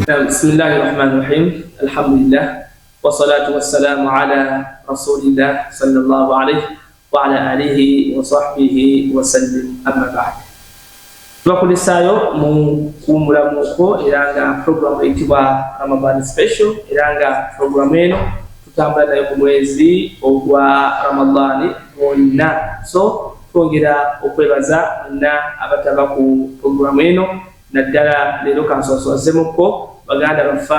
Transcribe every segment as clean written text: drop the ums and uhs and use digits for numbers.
Bismillahi rahmani rahim, alhamdulillah wassalatu wassalamu ala rasulillah sallallahu alayhi wa ala alihi wa sahbihi wasallim, amma ba'd. Tubakulisaayo mu kuwummulamuko, era nga programu eyitibwa Ramadan Special, era nga programu eno tutambula nayo mu mwezi ogwa Ramadani gwonna. So twongera okwebaza mwenna abataba ku programu eno, naddala leero kanswaswazemukko baganda baffe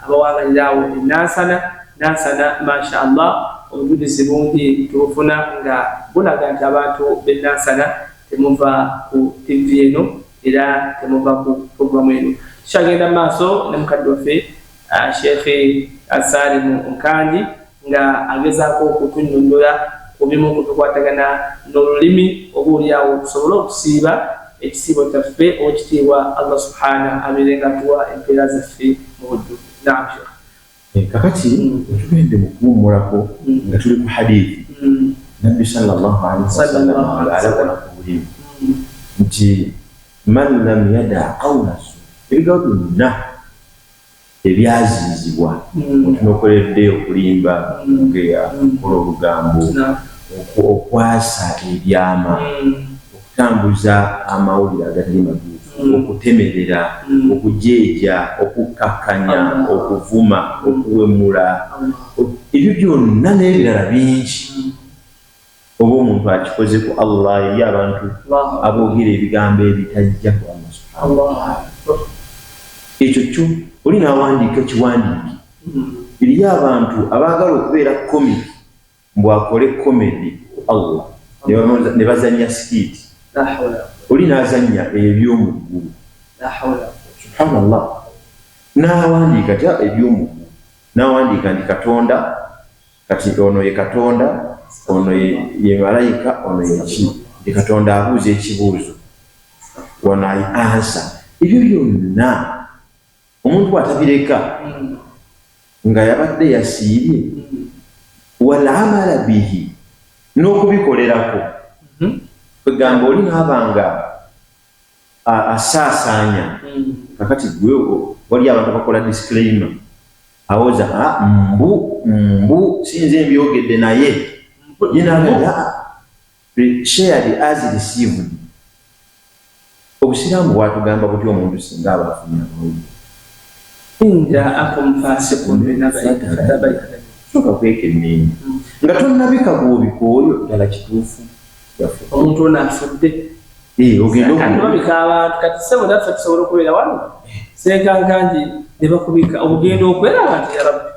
abawangalira awo enansana Nansana. Masha Allah, obujulizi bungi tubufuna nga bulaga nti abantu b'enansana temuva ku TV eno era temuva ku programu eno. Tukyagenda mu maaso ne mukadde waffe Sheekhe Salimu Nkangi nga agezaako okutunnyonnyola ku bimu ku bikwatagana n'olulimi, oba oliawo tusobole okusiiba ekisiibo kyaffe, owekitiibwa Allah subhana abeere nga atuwa empeera zaffe mu buddu. Naam, Sheekh. Kakati wetugende mu kuwummulako nga tuli ku hadithi, Nabbi sallallahu alaihi wasallam alabula ku bulimi nti man lam yada qawla su, ebigambo byonna ebyaziizibwa otunokoledde okulimba, okugeya, okukola olugambo, okwasa ebyama, okutambuza amawulire agatali matuufu, okutemerera, okujeeja, okukkakkanya, okuvuma, okuwemula, ebyo byonna n'ebirala bingi, oba omuntu akikoze ku Allah, eri abantu aboogera ebigambo ebitajja ku Allah subhanahu wataala. Ekyo kyo oli n'awandiika kiwandiike. Eriyo abantu abaagala okubeera comic, mbw akole comedy ku Allah, ne bazanya skit, oli n'azanya ebyomuggulu. Subhanallah, n'awandiika tya ebyomuggulu, n'awandiika nti Katonda kati ono ye Katonda, ono ye malayika, ono yeki, nti Katonda abuuza ekibuuzo, wano ayi ansa. Ebyo byonna omuntu bw'atabireka nga yabadde yasiibye, walamala bihi, n'okubikolerako, kwegamba oli naaba nga asaasaanya. Kakati gwe wali abantu abakola disclaimer, awoza mbu mbu sinze mbyogedde, naye yenaga shared as received. Obusiraamu bwatugamba butya? Omuntu singa aba afunye amawulire, In jaakum fasiqun binaba'in fatabayyanu. Soka kwekenneenya nga tonnabika gw'obika, oyo ddala kituufu yafudde? Omuntu ono afudde? Ogende kati babika abantu. Kati sebo naffe tusobola okubeera wano senkankangi ne bakubika, obugenda okweraba nti ya Rabbi,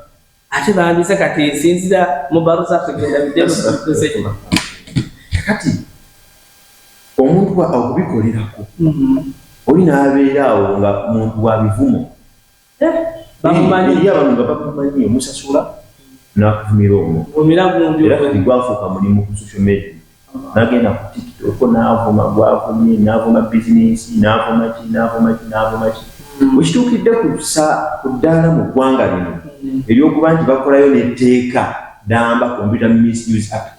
ate bandise kati nsinzira mu baruza genda bidde. Kati omuntu okubikolerako, oli n'abeera awo nga muntu wa bivumo. Bamumanyi. Eri abantu nga bamumanyi, omusasula n'akuvumira omwo. Vumira gundi. Era kati gwafuuka mulimu ku social media, n'agenda ku TikTok n'avuma gwavumye, n'avuma bizinensi, n'avuma ki, n'avuma ki, n'avuma ki. Wekituukidde ku ddaala mu ggwanga lino eryokuba nti bakolayo n'etteeka ddamba, Computer Misuse Act,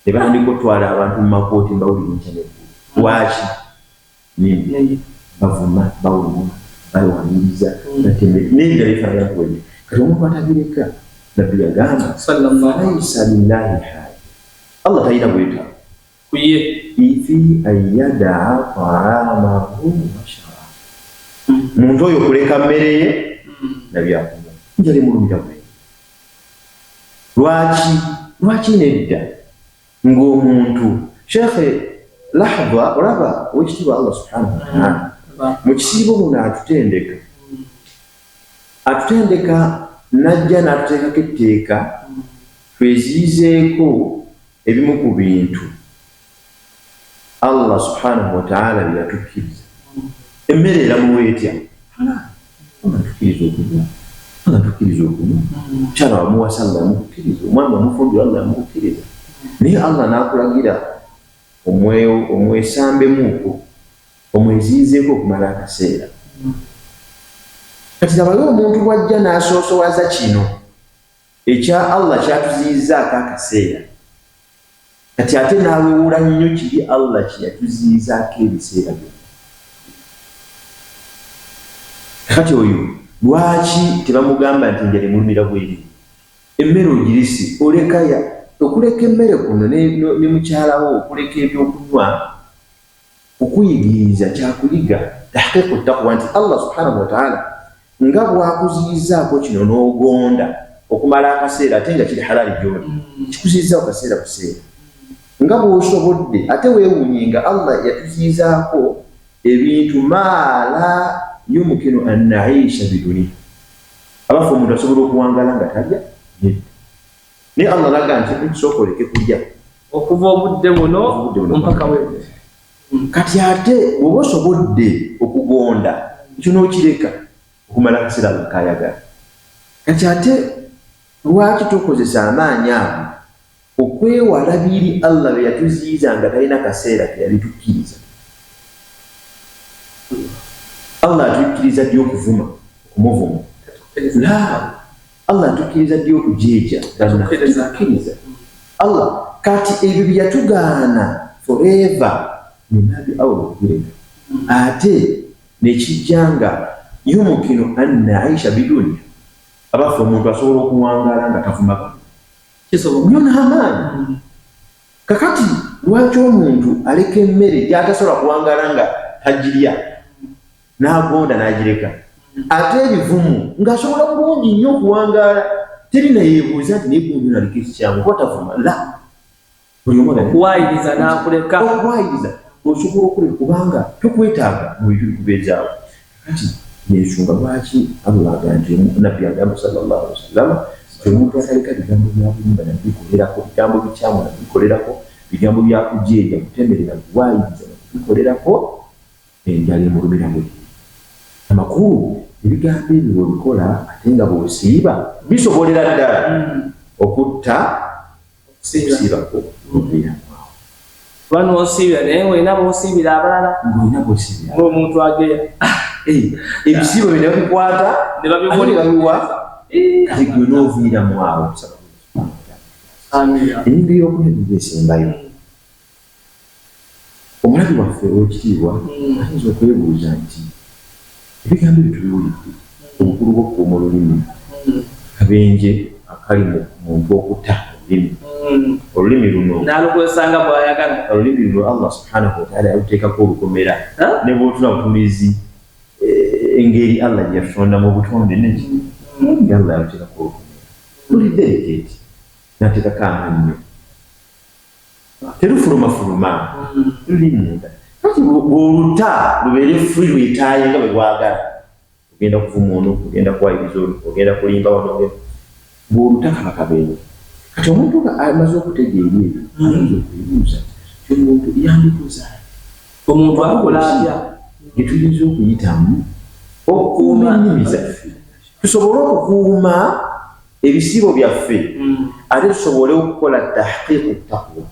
ne batandika otwala abantu mu makooti mbawulira enkya neggulu. Lwaki? Nini bavuma, bawuluma, bawanyiriza, n'ebirala bifaanana kuwedde. Kati omuntu atabireka, Nabbi yagamba, falaisa lillahi haja, Allah talina bwetaavu kuye fi an yadaa taamahu washaraba, muntu oyo kuleka mmere ye nabyakunywa, njala emulumira bwe. Lwaki? Lwaki nedda ng'omuntu shekhe lahda olaba owekitiibwa Allah subhanahu wataala mu kisiibo muno atutendeka, atutendeka najja n'atuteekako etteeka tweziyizeeko ebimu ku bintu Allah subhanahu wataala bye yatukkiriza. Emmere eramuwa etya? Halal. Allah atukkiriza okulya, Allah atukkiriza okunywa, mukyala wamuwasa, Allah yamukukkiriza, omwami wamufumbira, Allah yamukukkiriza, naye Allah n'akulagira omwesambemuuko, omweziyizeeko okumala akaseera. Kati labayo omuntu bw'ajja n'asoosowaza kino ekya Allah kyatuziyizaako akaseera, kati ate n'awewula nnyo kiri Allah kye yatuziyizaako ebiseera byonna. Kati oyo Lwaki tebamugamba nti enjala emulumira bwerere? Emmere ogirisi olekaya okuleka emmere kuno ne mukyalawo, okuleka ebyokunywa okuyigiriza kyakuyiga tahqiqu taqwa, nti Allah subhanahu wataala nga bwakuziyizaako kino n'ogonda okumala akaseera, ate nga kiri halali gyoli, kikuziyizaako kaseera buseera nga bw'osobodde. Ate weewuunye nga Allah yatuziyizaako ebintu maala yumkinu an naisha biduni. Abafe, omuntu asobola okuwangala nga talya? Nedda. Naye Allah naga nti tusooka oleke kulya okuva obudde buno mpaka bwe. Kati ate bw'oba osobodde okugonda ekyo n'okireka okumala akaseera nga kayagala, kati ate lwaki tokozesa amaanyi ago okwewala biri Allah bye yatuziyiza nga talina kaseera keyabitukkiriza? Allah atukkiriza ddi okuvuma, okumuvuma? La, Allah atukkiriza ddi okujeeja? Tukkiriza Allah. Kati ebyo bye yatugaana forever minabi awo okubireka, ate nekijja nga yumkinu an naisha biduni. Abaffe, omuntu asobola okuwangaala nga tavuma bano nyo n'amaanyi? Kakati lwaki omuntu aleka emmere gyatasobola kuwangaala nga tagirya n'agonda n'agireka, ate ebivumu ng'asobola bulungi nnyo okuwangaala? Teri nayeebuuza nti naye gundi naliko ekikyamu kuba tavuma la buli omu. Okuwayiriza n'akuleka. Okuwayiriza osobola okuleka kubanga tokwetaaga mu bintu bikubeezaawo. Kati yensonga lwaki Allah agamba nti, nabbi agamba sallallahu alaihi wasallama nti omuntu ataleka bigambo bya bulimba nabikolerako, bigambo bikyamu nabikolerako, bigambo byakujeeja, kutemerera, kuwayiriza nakubikolerako, enjala emulumira buli. Amakulu, ebigambo ebyo bwebikola ate nga bwosiiba, bisobolera ddala okutta okusiibako muviiramu awo. Kuba nosiibira naye ngaolina bosiibira abalala. Ngaolina bosiibira. Ngaomuntu ageya. Ebisiibo bye ne babikwata ne babiwa, kati gwe n'oviiramu awo. Ennyingo ey'okuna esembayo, omulabi waffe ow'ekitiibwa ayinza okwebuuza nti ebigambo ebyo tubiwulidde, obukulu bw'okukuuma olulimi, akabenje akali mu muntu okutta olulimi, olulimi luno n'alukozesa nga bw'ayagala. Olulimi luno Allah subhanahu wataala yaluteekako olukomera, ne bwotuna butumizi engeri Allah gye yatonda mu butonde neki, Allah yaluteekako olukomera luli delicate, n'ateekako amannyo, terufulumafuluma, luli munda. Kati bw'oluta lubeere free, lwetaaye nga bwe lwagala, ogenda kuvuma ono, ogenda kuwayiriza ono, ogenda kulimba wano, bw'oluta kaba kabenje. Kati omuntu nga amaze okutegeera ebyo ayinza okwebuuza ti omuntu yandikoze ati? Omuntu akola atya? Getuyinza okuyitamu okukuuma ennimi zaffe, tusobole okukuuma ebisiibo byaffe, ate tusobole okukola tahqiqu taqwa,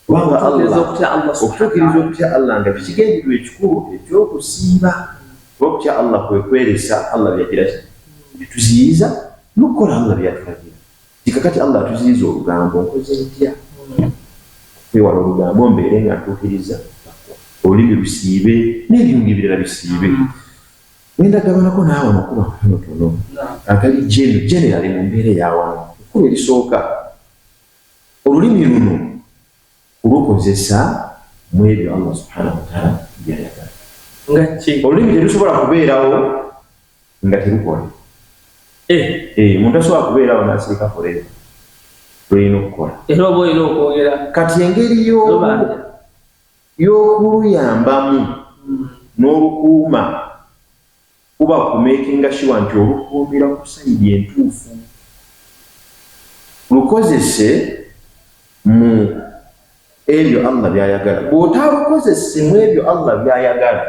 kubanga okutuukiriza okutya Allah nga kikigendererwa ekikulu ekyokusiiba, kuba okutya Allah kwe kweresa Allah byagira tuziyiza n'okukola Allah byatulagira. Kikakati Allah atuziyiza olugambo, nkoze ntya okwewala olugambo mbeere nga ntuukiriza olulimi lusiibe n'ebirungi ebirala bisiibe? Ngenda gabanako naawe amakubo amatonotono agali generally mu mbeera eyawano. Ekkubo erisooka, olulimi luno kulukozesa mu ebyo Allah subhanahu wataala byayagala. Nga ki? Olulimi terusobola kubeerawo nga terukola. Omuntu asobola kubeerawo n'asirika forever? Lulina okukola. Era oba olina okwogera. Kati engeri y'okuluyambamu n'olukuuma kuba kumakinga sure nti olukuumira ku side entuufu, lukozese mu ebyo Allah byayagala. Bw'otaalukozese mu ebyo Allah byayagala,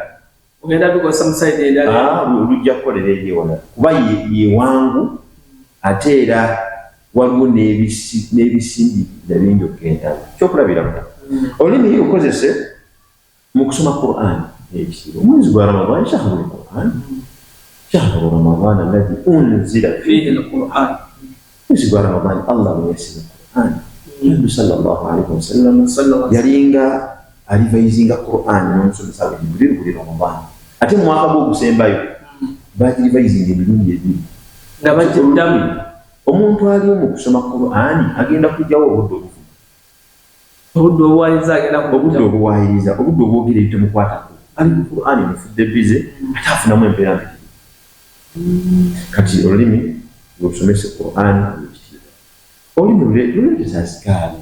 ogenda bikozesa mu side endala. Lujja kukolera eri ewalala, kuba yewangu, ate era waliwo n'ebisinjiriza bingi okugendawo. Kyokulabirako, olulimi lukozese mu kusoma Quran ekisiibo. Omwezi gwa Ramadan, shahru lquran, shahru Ramadan alladhi unzila fihi lquran. Mwezi gwa Ramadan Allah bwe yasiba Quran, Nabbi sallallahu alaihi wasallam yalinga alivayizinga Quran n'omusomesa we Jibril buli Ramadan, ate mu mwaka gwe ogusembayo. Bagirivayizinga emirundi ebiri nga bagiddamu. Omuntu ali mu kusoma Qur'ani agenda kujjawo obudde obuvuma, obudde obuwayiriza agenda obudde kujjawo. Obuwayiriza, obudde obwogera ebitemukwatako. Ali ku Qur'ani, mufudde busy, ate afunamu empeera mpitirivu. Kati olulimi lusomese Qur'ani olwekitiibwa, olulimi luleetesa azikaari.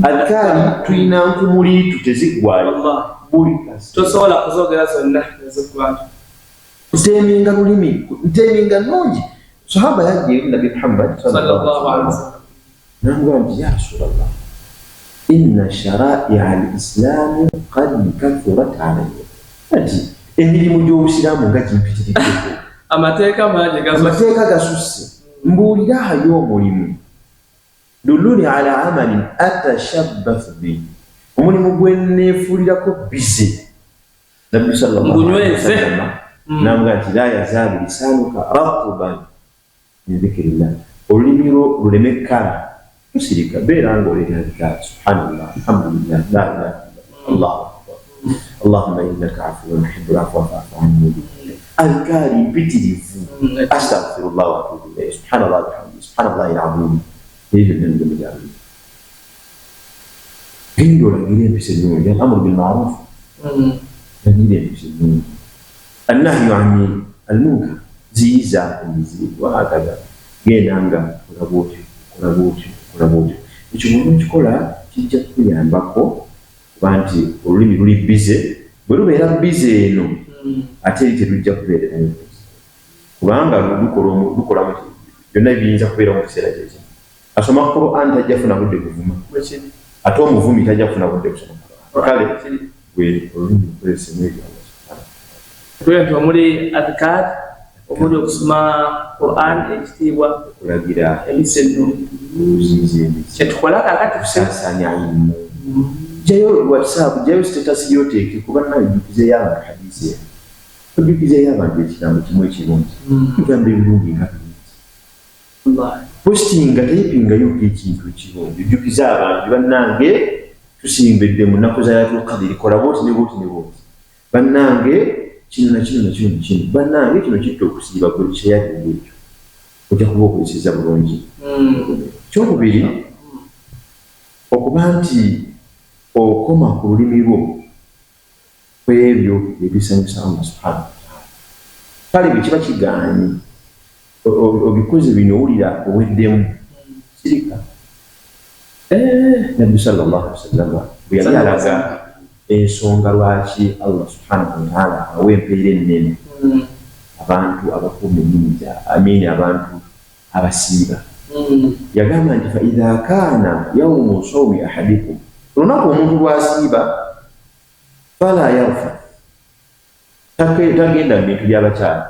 Azikaari tulina nkumuliitu, teziggwayo. Wallahi. Buli kaseera. Tosobola kuzoogera zonna neziggwayo. Kuteminga lulimi, nteminga nungi. Sahaba yajja eri Nabi Muhammad sallallahu alaihi wasallam. Namugamba nti, "Ya Rasulallah, inna sharaia al islami qad kathurat alaya," nti emirimu gy'obusiraamu nga gimpitiriddeko. Amateeka mangi gaso. Amateeka gasusse, mbuuliraayo omulimu. Dulluni ala amalin atashabbathu bihi, omulimu gwe neefuulirako busy. Nabbi sallallahu alaihi Ngunyweze. wasallam namugamba nti, "La yazaalu lisaanuka ratuban min dhikirillah," olulimi lwo luleme kkala, tusirika, beera nga oleeta adhikaari: subhanallah, alhamdulillah, la ilaha illallah, allahu akbar, allahumma innaka afuwun tuhibbul afwa fa'fu anni. Adhikaari mpitirivu. Astaghfirullah wa atubu ilayhi, subhanallah bihamdi, subhanallah alazim. Ebyo byonna mirimu gya lulimi. Genda olagire empisa ennungi, al amru bilmaruf, lagira empisa ennungi, annahyu ani almunkar, ziyiza emizi, wahakaza. Genda nga kola bwotyo, kola bwotyo, kola bwotyo. Ekyo bwona okikola kijja kukuyambako kuba nti olulimi luli busy. Bwe lubeera busy eno, ate eri terujja kubeererayo, kubanga lukola byonna biyinza kubeerawo mu kiseera kyekimu. Asoma Quran tajja kufuna budde buvuma, Bwekiri. ate omuvumi tajja kufuna budde kusoma Quran. Kale Kiri. gwe olulimi lukozesemu ebyo Allah subhanahu Tugenda nti omuli adhikar, omuli okusoma Quran, ekitiibwa, okulagira emisa ennungi. Okuziyiza emizi. Kyetukola kakati kusaasaanya ilimu. Jayo WhatsApp, jayo status yoteeke kuba nawe ojjukizeeyo abantu hadisi eno, ojjukizeeyo abantu ekigambo kimu ekirungi, ebigambo ebirungi nga bingi. Wallahi. Postinga, tayipingayo ekintu ekirungi, ojjukize abantu: bannange, tusimbedde mu nnaku za Lailatul Qadiri, kola bwoti ne bwoti ne bwoti. Bannange, kino na kino na kino na kino. Bannange, kino kitta okusiiba. Gwe kyeyalinga ekyo ojja kuba okozesezza bulungi. Kyokubiri, okuba nti okoma ku lulimi lwo ku ebyo ebisanyusa Allah subhanahu wataala. Kale bwe kiba kigaanye, obikoze bino, owulira oweddemu, sirika. Nabbi sallallahu alaihi wasallama bwe yali alaga ensonga lwaki Allah subhanahu wataala awa empeera ennene abantu abakuuma ennimi, amini, abantu abasiiba, yagamba nti, "Faidha kaana yaumu saumi ahadikum," olunaku omuntu lwasiiba, "fala yarfath," tagenda mu bintu by'abakyala,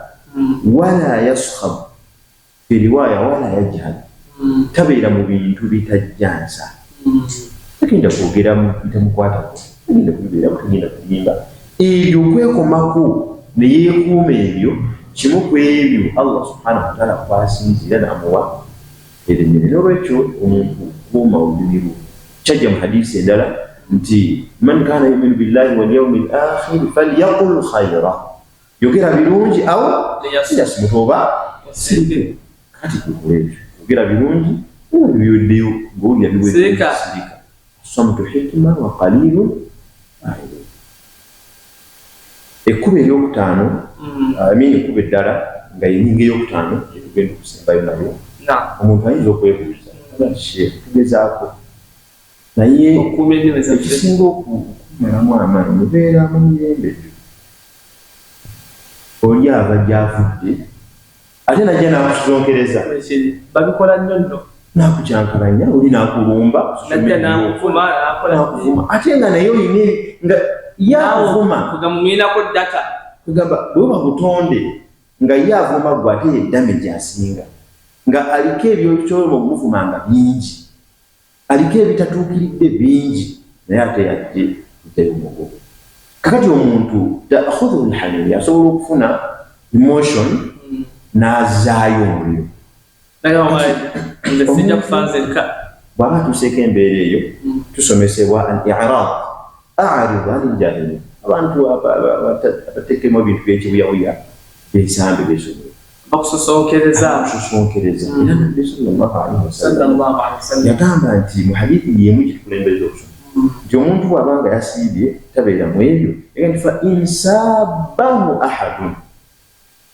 "wala yaskhab," fi riwaya, "wala yajhal," tabeera mu bintu bitajjansa, tagenda kwogera mu bitamukwatako, tagenda kubibeeramu, tagenda kulimba. Ebyo okwekomako ne yeekuuma ebyo, kimu ku ebyo Allah subhanahu wataala kwasinziira namuwa erennene. N'olwekyo omuntu kuuma olulimi lwo. Kyajja mu hadisi endala nti, "Man kana yuminu billahi walyaumi l akhiri falyaqul khaira," yogera birungi awo liyasmut, oba Sirike. Kati kukola ekyo, yogera birungi oba biweddeyo ngaowulira biweddeyo. Sirika. Sirika. Samtu hikma wa qalilun fa'ilu. Ekkubo eryokutaano, I mean, ekkubo eddala nga yenyinga eyokutaano gyetugenda okusembayo nayo, omuntu ayinza okwebuuza, "Sheekh, tugezaako, naye Okukuuma ennimi zaffe. ekisinga okumalamu amaanyi, mubeera mu mirembe gyo, oli ava gy'avudde ate najja n'akusonkereza." Bwekiri. Babikola nnyo nno. N'akukyankalanya, oli n'akulumba. Najja n'akuvuma, n'akola. N'akuvuma, ate nga naye olina nga ye akuvuma. Kugamumiinako data. Kugamba bwe butonde nga ye avuma gwe, ate ye damage asinga nga aliko ebyokyoloma okumuvuma nga bingi, aliko ebitatuukiridde bingi, naye ate yajje kujjayo mugogo. Kakati omuntu takhudhu lhamili asobola okufuna emotion n'azaayo omuliro. Naye wallahi, nze sijja kufa nzekka. Bw'aba atuuseeko embeera eyo, tusomesebwa al irad, arid ani ljahilin, abantu abateekemu ebintu byekibuyabuya, Besambe besonyiwe. Bakusosonkereza. Bakusosonkereza. Era Nabbi sallallahu alaihi wasallam yagamba nti mu hadithi yemu gyetukulembeza okusoma nti omuntu bw'abanga yasiibye tabeera mu ebyo, yaga nti fa insabahu ahadun,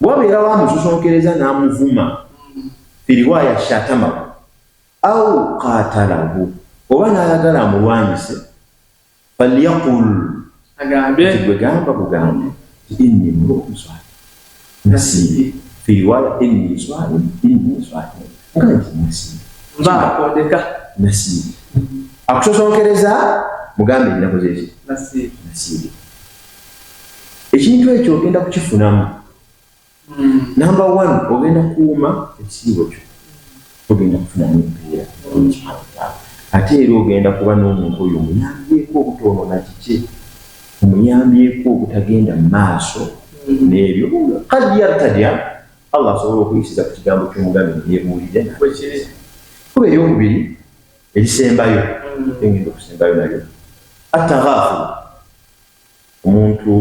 bwabeera wamusosonkereza n'amuvuma, fi riwaya shatamahu au qatalahu, oba n'ayagala amulwanyise, falyaqul, agambe gwe gamba bugambe nti inni mru'un swali, nasiibye. Fi riwaya inni swali, inni swali, nga nti nasiibye, nvaakondeka, nasiibye. Akusosonkereza mugambe nnakoze eki? Nasiibye. Ekintu ekyo ogenda kukifunamu. Number one, ogenda kuuma ekisiibo kyo, ogenda kufunamu empeera, ate era ogenda kuba n'omuntu oyo omuyambyeko obutoonona kiki, omuyambyeko obutagenda mu maaso n'ebyo. Kad yartadya, Allah asobola okuyisiza ku kigambo ky'omugambe neyebuulire. Kuba eryokubiri erisembayo, engenda okusembayo nalyo, ataghaafulu, omuntu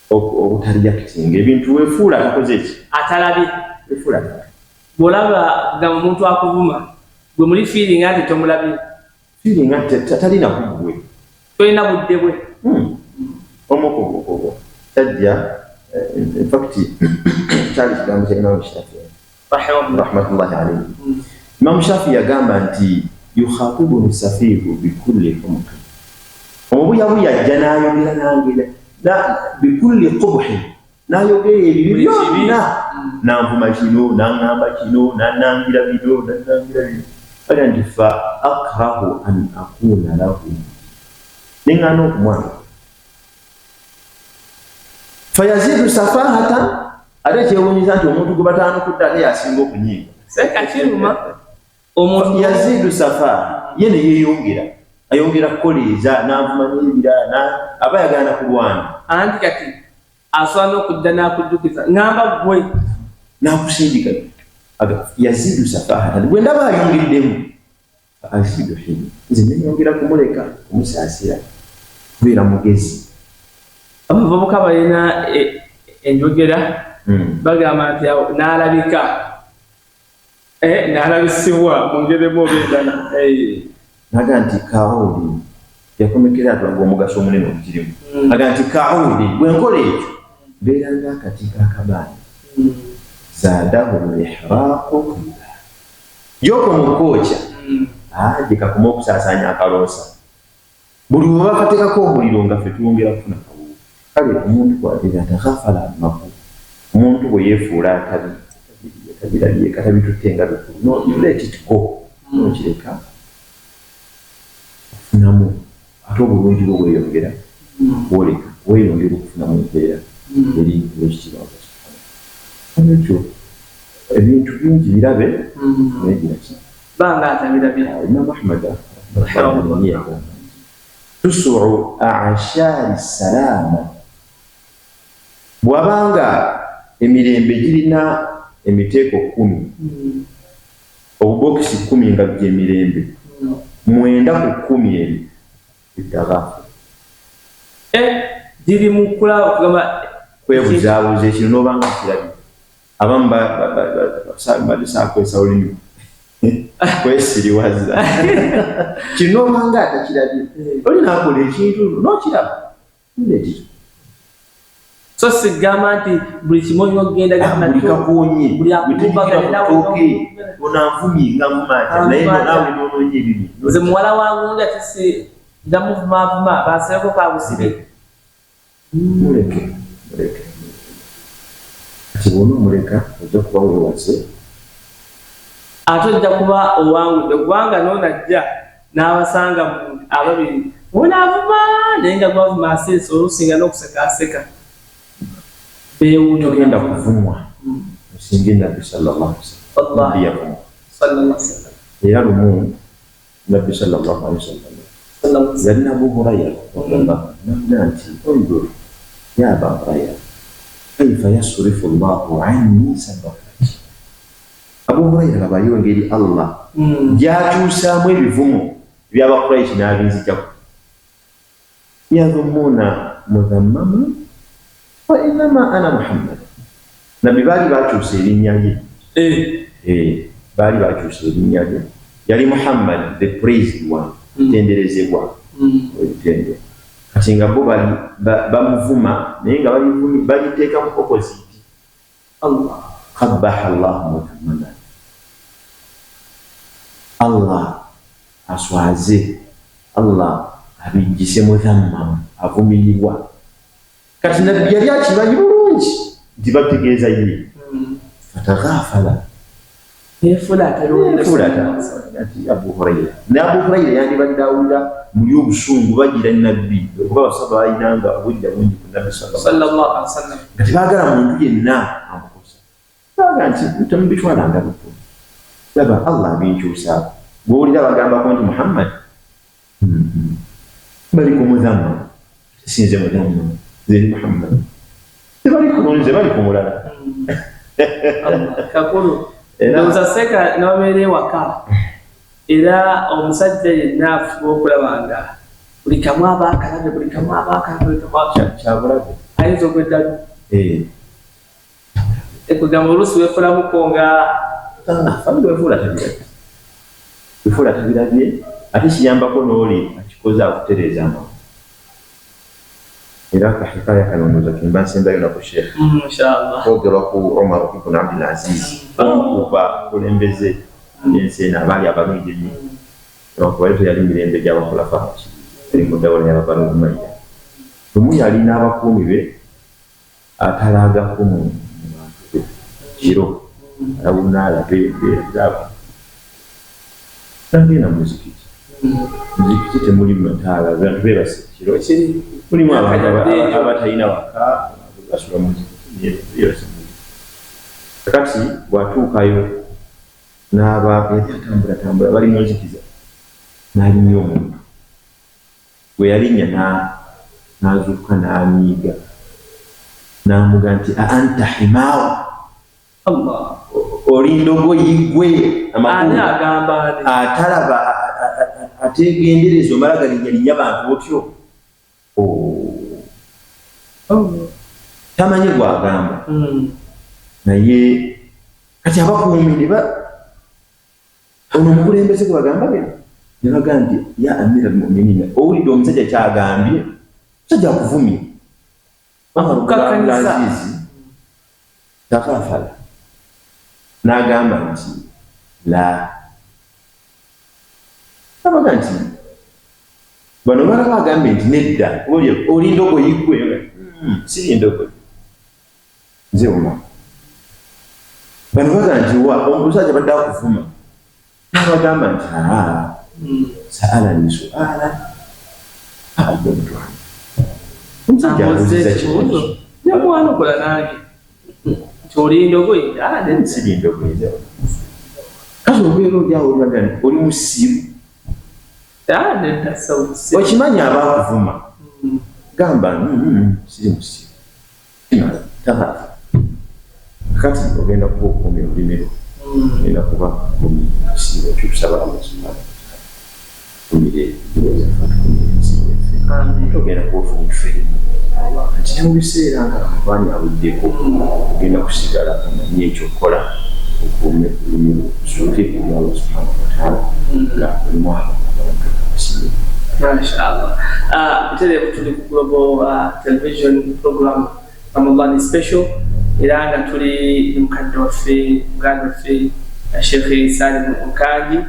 obutaliyakitinga ebintu, wefuula atakoze eki? Atalabye. Wefuula atalabye. Bw'olaba nga omuntu akuvuma, gwe muli feelinga nti tomulabye, feelinga nti talina kuggwe, tolina budde bwe. Omukugukugu kyajja, infact kyali kigambo kya Imamu Shafi rahmatullahi alaihi. Imamu Shafi yagamba nti yukhatibuni safihu bikulli humqi, omubuyabuya ajja n'ayogera nange bikulli qubhi, n'ayogera ebibi byonna, nanvuma kino, naŋŋamba kino, nanangira bino, nanangira bino, aga nti fa akrahu an akuna lahu, neŋŋaana okumwana, fayazidu safahatan. Ate kyewuunyiza nti omuntu gwe bataanukudde ate yasinga okunyiiga. Sekakiruma omuntu. Yazidu safaha, ye neyeyongera, ayongera kukoleeza, n'avuma n'ebirala, aba yagana kulwana. Anti kati asobola n'okujja n'akujjukiza ŋŋamba ggwe, n'akusindika. Yazidu safahatan, gwe ndaba ayongeddemu, azidu hini, nze neyongera kumuleka, kumusaasira, kubeera mugezi. Abavubuka balina enjogera, bagamba nti awo n'alabika, n'alabisibwa mu ngeri emu oba endala. Naga nti kaudi yakomekera atulaga omugaso omunene ogukirimu. Aga nti kaudi, bwe nkola ekyo mbeera ng'akati k'akabaani, zaadahu lihraqu tiba, gyoko mu kwokya gye kakoma okusaasaanya akaloosa. Buli we bakateekako omuliro nga ffe twongera kufuna kawuwo. Kale omuntu bw'abeera ataghafala maku, omuntu bwe yeefuula atabi tabirabye, katabitutte nga bikulu, no, you let it go, nokireka, okufunamu ate obulungi bwo bweyongera kwoleka, weyongera okufunamu empeera eri olwekitiibwa Allah subhanahu. Ekyo ebintu bingi birabe, naye giraki? Banga atabirabye. Imam Ahmad yagamba tusuu ashari salama, bw'abanga emirembe girina emiteeko 10, obubokisi 10 nga gyemirembe, 9 ku 10 ebyo bitaghafu. Giri mu kulaba, kugamba kwebuzaabuza ekino n'obanga kirabye. Abamu basakwesa olulimi kwesiriwaza kino, obanga atakirabye, oli nakola ekintu nokiraba nekikyo. So sigamba nti buli kimu olina okugenda buli kakonye tooke onanvumye nga nvuma atya, naye naawe nononya ebibi. Nze muwala wa gundi, ate si ndamuvumaavuma, bansibeko ka busibe. Muleke, muleke. Kati bwona omuleka ojja kuba weewaze. Ate ojja kuba owangudde, kubanga noonajja n'abasanga mu ababiri, onaavuma naye nga gwavuma asirise, olusinga n'okuseka aseka, beewuunya. Togenda kuvumwa osinge Nabbi sallallahu alaihi wasallam. Nabbi yavumwa. Sallallahu alaihi wasallam. Era lumu Nabbi sallallahu alaihi wasallam Sallallahu alaihi yalina Abu Hurayra radiyallahu anhu, namugaa nti undur ya Aba Hurayra kaifa yasrifu llahu anni sabakati. Abu Hurayra, labayo engeri Allah gy'akyusaamu ebivumo by'Abakuraishi n'abinzijako, yadhumuna mudhammama. Fa innama ana Muhammad. Nabbi baali bakyusa erinnya lye. Baali bakyusa erinnya lye, yali Muhammad, the praised one, tenderezebwa ebitendo. Kati nga bo bamuvuma, naye nga baliteeka mu opposite. Qabbaha Llahu muthammadan, Allah aswaze, Allah abijjise muthammamu, avumirirwa. Kati Nabbi yali akimanyi bulungi nti bategeeza ye. Fataghafala, ati Abu Huraira, ne Abu Huraira yandibadde awulira muli obusungu, bagira Nabbi, okuba abasaba balinanga obujja bungi ku Nabbi sallallahu alaihi wasallam, nga tebaagala muntu yenna amukosa. Baga nti temubitwalanga bikulu, laba Allah abinkyusaako. Gwowulira bagambako nti Muhammad bali ku mudhamma, sinze mudhamma, nze ndi Muhammad. Tebali ku nze, bali ku mulala. Kakulu ndowooza seeka nababeera ewaka, era omusajja yenna afuba okulaba nga buli kamu aba akalabe, buli kamu aba akalabe, buli kamu. Kyabulabe. Ayinza okweddalu ekugamba oluusi weefulamuko nga family wefuula tabirabye, wefuula tabirabye, ate kiyambako n'oli akikoze akutereeza amangu. Era kahikaya kano ndowooza kemba nsembayo nako, Sheekh. Inshallah. Kwogerwa ku Omar ibn Abdul Aziz, omu ku bakulembeze ab'ensi eno abaali abalungi ennyo, newankubadde teyali mirembe gy'abakulafa, yali mu dawula y'Ababanu Umayya. Lumu yali n'abakuumi be atalagako mu bantu be kiro, alawuna alabe embeera zaabo, nagenda mu muzikiti. Muzikiti temuli mataala, abantu beebase kiro, mulimu abantu abatalina waka, basula mu muzikiti, beebase mu muzikiti. Kakati bw'atuukayo n'aba yali atambulatambula, bali mu nzikiza, n'alinnya omuntu bwe yalinnya n'azuukuka n'anyiiga, n'amuga nti, "Anta himaaru?" Allah. Oli ndogoyi gwe? Ani agamba ani? Atalaba, ategendereza, omala galinnya linnya bantu botyo. Tamanyi gwagamba. Naye kati abakuumi ne ono omukulembeze gwe bagamba bino, ne bagamba nti, "Ya amira almuminina, owulidde omusajja kyagambye? Omusajja akuvumye." Akukakkanyiza. Azizi takafala n'agamba nti la, abaga nti bano balaba agambye nti nedda, oli ndogoyi gwe? Siri ndogoyi, nze Umar. Bano baga nti wa omusajja badde akuvuma, n'abagamba nti aa, saalani suala faajabtu, omusajja abuuziza kibuuzo. Nemwanukula nange nti oli ndogoyi. Ah, nedda. Siri ndogoyi, nze Umar. Kati obeera oli awo olibaga nti oli musiru. Ah, nedda, sawusi. Okimanyi aba akuvuma, gamba, siri musiru." Taha kati ogenda kuba okuumya olulimi lwo, ogenda kuba okuumya ekisiibo ekyo. Tusaba Allah subhanahu wataala tukumire ebiro byaffe, atukumire ensi yaffe. Amin. Ogenda kuba ofuna training nti ne mu biseera nga Ramadani aweddeko, ogenda kusigala omanye ekyokukola, okuume olulimi lwo, ozuuke eri Allah subhanahu wataala nga olimu abo abantu abasinga. Mashallah. Butereevu tuli ku Global Television program Ramadan Special, era nga tuli ne mukadde waffe, muganda waffe, Sheikh Salim Nkangi,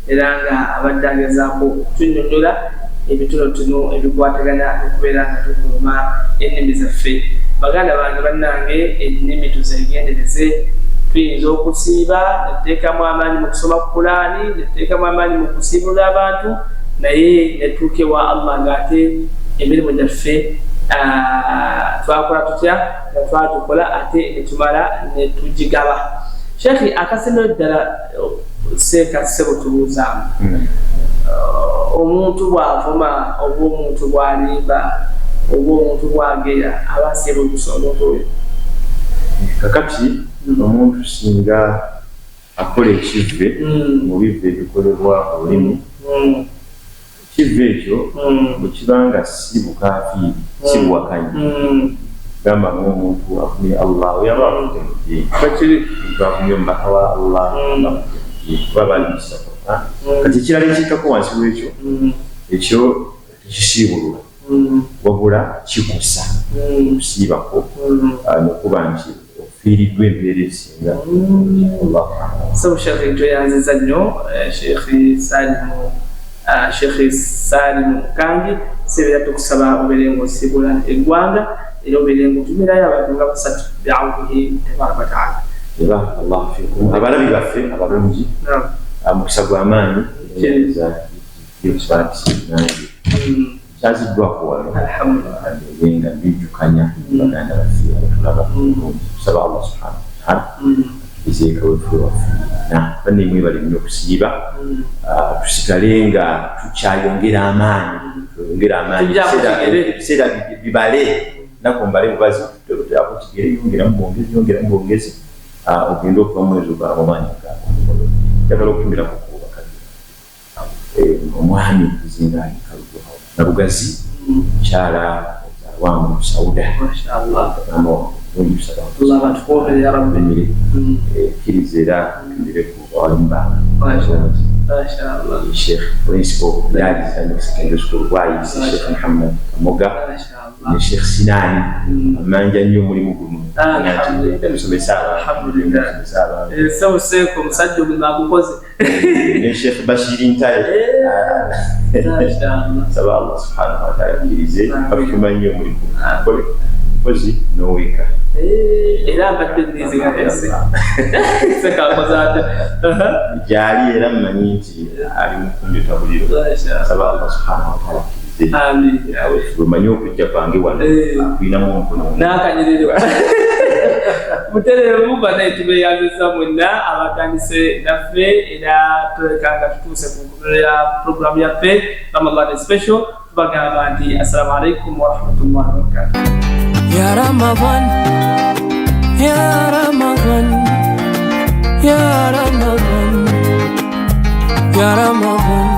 era nga abadde agezaako okutunnyonnyola ebitonotono ebikwatagana n'okubeera nga tukuuma ennimi zaffe. Baganda bange, bannange, ennimi tuzeegendereze. Tuyinza okusiiba netuteekamu amaanyi mu kusoma Kulaani, netuteekamu amaanyi mu kusiibulula abantu, naye netuuka ewa Allah ng'ate emirimu gyaffe twakola tutya nga twagikola ate netumala netugigaba. Sheekhi, akasemero ddala, seeka ssebo, tubuuzaamu, omuntu bw'avuma oba omuntu bw'alimba oba omuntu bw'ageya, aba asiiba olukusa omuntu oyo? Kakati omuntu singa akola ekivve mu bivve ebikolebwa olulimi, ekivve ekyo bwe kibanga si bukafiiri, si buwakanyi, Gamba ng'omuntu avumye Allah oyaba avudde mu ddiini, omuntu avumye omubaka wa Allah aba avudde mu ddiini, kuba baali mukisa Quran. Kati ekirala ekikkako wansi w'ekyo, ekyo tekisiibulula, wabula kikusa okusiibako nokuba nti ofiiriddwa empeera ezisinga. Allahu a'lam. Sebo Sheikh, tweyanziza nnyo, Sheikh Salimu, Sheikh Salimu Nkangi. Sebeera tukusaba obeere ng'osiibula eggwanga era obeere ng'otumirayo abantu nga basatu biawunihi tabaraka wataala. Barakallahu fikum, abalabi baffe abalungi, mukisa gw'amaanyi za nti nange kyaziddwako wano naye nga mbijjukanya baganda baffe abatulaba bulungi. Tusaba Allah subhanahu wataala atugezeeko weffe waffe yenna. Banne, mwebale nnyo okusiiba. Tusigale nga tukyayongera amaanyi, tweyongere amaanyi. Ebiseera bibale naku mbale bubazi terako kigere, yongeramu bwongezi, yongeramu bwongezi, ogende okuva mwezi ogwa Ramadaani nga njagala okutumirako ku bakadde, omwami Zingaali Kalugo Nalugazi, mukyala wangu Sauda, mama wange bulungi, kkiriza era tumire ku bawalimu bange, Sheikh Principal Bilal Islamic Secondary School Bwayise, Sheikh Muhammad Kamoga ne Sheikh Sinani, amanja nnyo omulimu guno musomesa abantu. Sebo Seeko, omusajja omulimu agukoze. Ne Sheikh Bashiri Ntale. Saba Allah subhanahu wataala akkirize, batuma nnyo omulimu kole mpozi n'oweeka. Era mbadde nizigaesekakoze ate. Gyali era mmanyi nti ali mukumbita buliro. Saba Allah subhanahu wataala akkirize bwemanyi okujja kwange wano akulinamu omukono. N'akanyiriro butereevu. Banaye, tubeeyanziza mwenna abatandise naffe era tuleka nga tutuuse ku nkomerero ya puroguramu yaffe Ramadan Special. Tubagamba nti assalamu alaikum warahmatullahi wabarakatuh. يا رمضان، يا رمضان، يا رمضان، يا رمضان،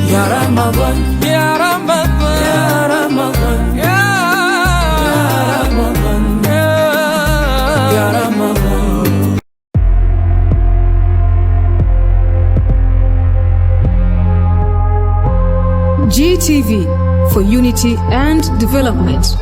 يا رمضان، يا رمضان، يا رمضان، يا رمضان، يا رمضان. GTV for unity and development.